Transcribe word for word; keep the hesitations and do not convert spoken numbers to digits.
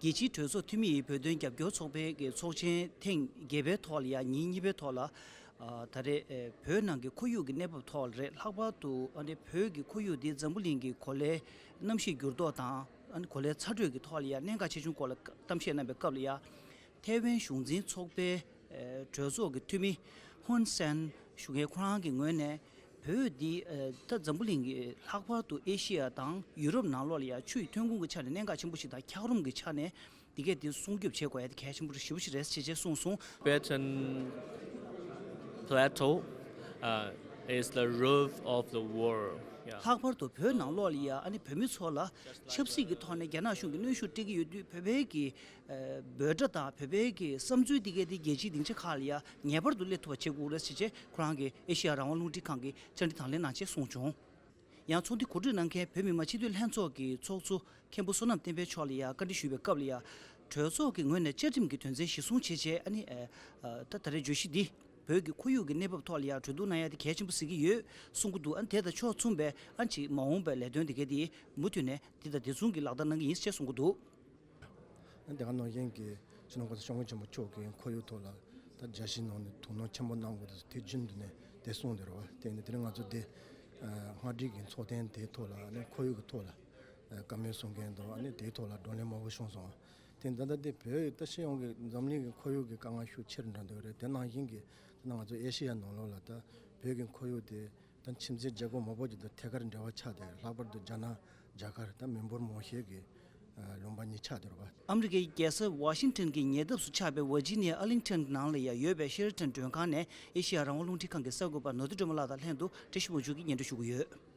རྒྱལ་སྤྱིའི་གྲོས་ཚོགས་འཐུས་མི་ཡི་བོད་དོན་རྒྱབ་སྐྱོར་ཚོགས་པའི་གི་ཚོགས་ཆེན་ཐེངས་བརྒྱད་པའི་ཐོག་ལ་ཡང་ཉིན་གཉིས་པའི་ཐོག་ལ་ཨ་ད་རེས་ཨེ་བོད་ནང་གི་ཁོར་ཡུག་གི་གནས་བབ་ཐོག་ལ་རེད། ལྷག་པར་དུ་ཨ་ནི་བོད་ཀྱི་ཁོར་ཡུག་འདི་འཛམ་བུ་གླིང་གི་གོ་ལའི་གནམ་གཤིས་འགྱུར་ལྡོག་དང་ཨ་ནི་གོ་ལའི་ཚ་དྲོད་ཀྱི་ཐོག་ལ་ཡང་གནད་འགག་ཆེ་ཆུང་སྐོར་ལ་བཀའ་གཏམ་བཤད་གནང་བའི་སྐབས་ལ་ཡང་། ཐའེ་ཝན་གཞུང་འཛིན་ཚོགས་པའི་ཨེ་གྲོས་ཚོགས་ཀྱི་འཐུས་མི་ཧུན་སན་ཞུ་མཁན་ཁོ་རང་གི་ངོས་ནས། བོད་འདི་ཨ་ད་འཛམ་བུ་གླིང་གི་ལྷག་པར་དུ་ཨེ་ཤི་ཡ་དང་ཡུ་རོབ་ནང་ལོགས་ལ་ཡང་ཆུའི་ཐོན་ཁུངས་ཀྱི་ཆ་ནས་གནད་འགག་ཆེན་པོ་ཞིག་དང་འཁྱགས་རོམ་གྱི་ཆ་ནས་འདི་གས་འདི་སྲུང་སྐྱོབ་བྱེད་དགོས་ཡ་དེ་གལ་ཆེན་པོ་ཞེ་པོ་ཞིག་རེད་ཟེར་བྱས་གསུངས་སོང་། Tibetan plateau uh, is the roof of the world. Yeah. ལྷག་པར་དུ་བོད་ནང་ལོགས་ལ་ཡ་ཨ་ནི་བོད་མི་ཚོ་ལ་ཆབ་སྲིད་ཀྱི་ཐོག་ནས་རྒྱ་ནག་གཞུང་གིས་གནོན་ཤུགས་སྤྲད་ཀྱི་ཡོད་དུས། བོད་པའི་གི་འབོད་སྒྲ་དང་བོད་པའི་གི་བསམ་ཚུལ་འདི་གས་དེ་རྒྱལ་སྤྱིའི་སྡིངས་ཆ་ཁག་ལ་ཡང་ངེས་པར་དུ་སླེབས་ཐུབ་པ་བྱེད་དགོས་རེད་ཟེར་བྱས་ཁོ་རང་གིས་ཨེ་ཤེ་ཡ་རང་དབང་རླུང་འཕྲིན་ཁང་གི་བཅར་འདྲི་དང་ལེན་གནང་བྱས་གསུངས་བྱུང་། ཡང་ཚོགས་འདུ་གོ་སྒྲིག་གནང་མཁན་བོད་མི་མང་སྤྱི་འཐུས་ལྷན་ཚོགས་ཀྱི་ཚོགས་གཙོ་མཁན་པོ་བསོད་ནམས་བསྟན་འཕེལ་མཆོག་ལ་ཡང་བཀའ་འདྲི་ཞུས་པའི་སྐབས་ལ་ཡང་། གྲོས་ཚོགས་ཀྱི་ངོས་ནས་བཅའ་ཁྲིམས་ཀྱི་དོན་ཚན་གཞིར་བཟུང་བྱས་བྱས་ཨ་ནི་ཨ་ད་ད་རེས་བརྗོད་གཞི་འདི་བོད་ཀྱི་ཁོར་ཡུག་གི་གནས་བབ་ཐོག་ལ་ཡང་གྲོས་བསྡུར་གནང་ཡ་དེ་གལ་ཆེན་པོ་གཟིགས་ཀྱི་ཡོད་གསུང་གི་འདུག་ཨ་ནི་དེ་དང་ཕྱོགས་མཚུངས་པའི་ཨ་ནི་ཅིག་མ་འོངས་པའི་ལས་དོན་དེ་གས་དེ་མུ་མཐུད་ནས་འདི་དང་དེ་མཚུངས་ཀྱི་ལག་བསྟར་གནང་གི་ཡིན་ཞེས་གསུང་གི་འདུག་དེ་ག་ནང་བཞིན་གྱི་སྤྱི་ནོར་༸གོང་ས་༸སྐྱབས་མགོན་ཆེན་པོ་མཆོག་གིས་ཁོར་ཡུག་ཐོག་ལ་ད་རྒྱལ་སྤྱིའི་ནང་ནས་དོ་སྣང་ཆེན་པོ་གནང་དགོས་འདུག་དེ་རྒྱུན་དུ་ནས་དེ་གསུངས་བསྡད་རེད་བ། དེ་ནི་དེ་རིང་ང་ཚོ་དེ་ཨ་སྔ་དྲོའི་གི་ཚོགས་ཐེངས་དེའི་ཐོག་ལ་ཨ་ནི་ཁོར་ཡུག་གི་ཐོག་ལ་ཨ་བཀའ་མོལ་གསུང་མཁན་དང་ཨ་ནི་དེའི་ཐོག་ལ་བགྲོ་གླེང་མང་པོ་བྱུང་སོང་བ། དེ་ད་ལྟ་དེ་བོད་ད་སྤྱི་ཡོངས་ཀྱི་འཛམ་གླིང་གི་ཁོར་ཡུག་གི་དཀའ་ངལ་ཤུགས་ཆེ་རུ་འགྲོ་འདུག་རེད། དེ་ནང་བཞིན་གྱི་ད་ང་ཚོ་ཨེ་ཤེ་ཡ་ནང་ལོགས་ལ་ད་བོད་ཀྱི་ཁོར་ཡུག་དེ། ད་ཁྱིམ་མཚེས་རྒྱལ་ཁབ་མང་པོ་ཅིག་དང་ཐད་ཀར་འབྲེལ་བ་ཆགས་ཏེ། ལྷག་པར་དུ་རྒྱ་ནག་རྒྱ་གར་དང་མི་འབོར་མང་ཤོས་ཀྱི་ཨ་ལུང་པ་གཉིས་ཆགས་བསྡད་ཡོད་པ། ཨ་མི་རི་ཀའི་རྒྱལ་ས་ཝ་ཤིང་ཊོན་གྱི་ཉེ་འདབས་སུ་ཆགས་པའི་ཝར་ཇི་ནི་ཡ་ཨར་ལིང་ཊོན་ནང་ལ་ཡང་ཡོད་པའི་ཤེ་ར་ཊོན་མགྲོན་ཁང་ནས་ཨེ་ཤེ་ཡ་རང་དབང་རླུང་འཕྲིན་ཁང་གི་གསར་འགོད་པ་ནོར་བུ་སྒྲོལ་མ་ལགས་དང་ལྷན་དུ་བཀྲ་ཤིས་པོ་མཇུག་གིས་སྙན་སྒྲོན་ཞུ་གི་ཡོད།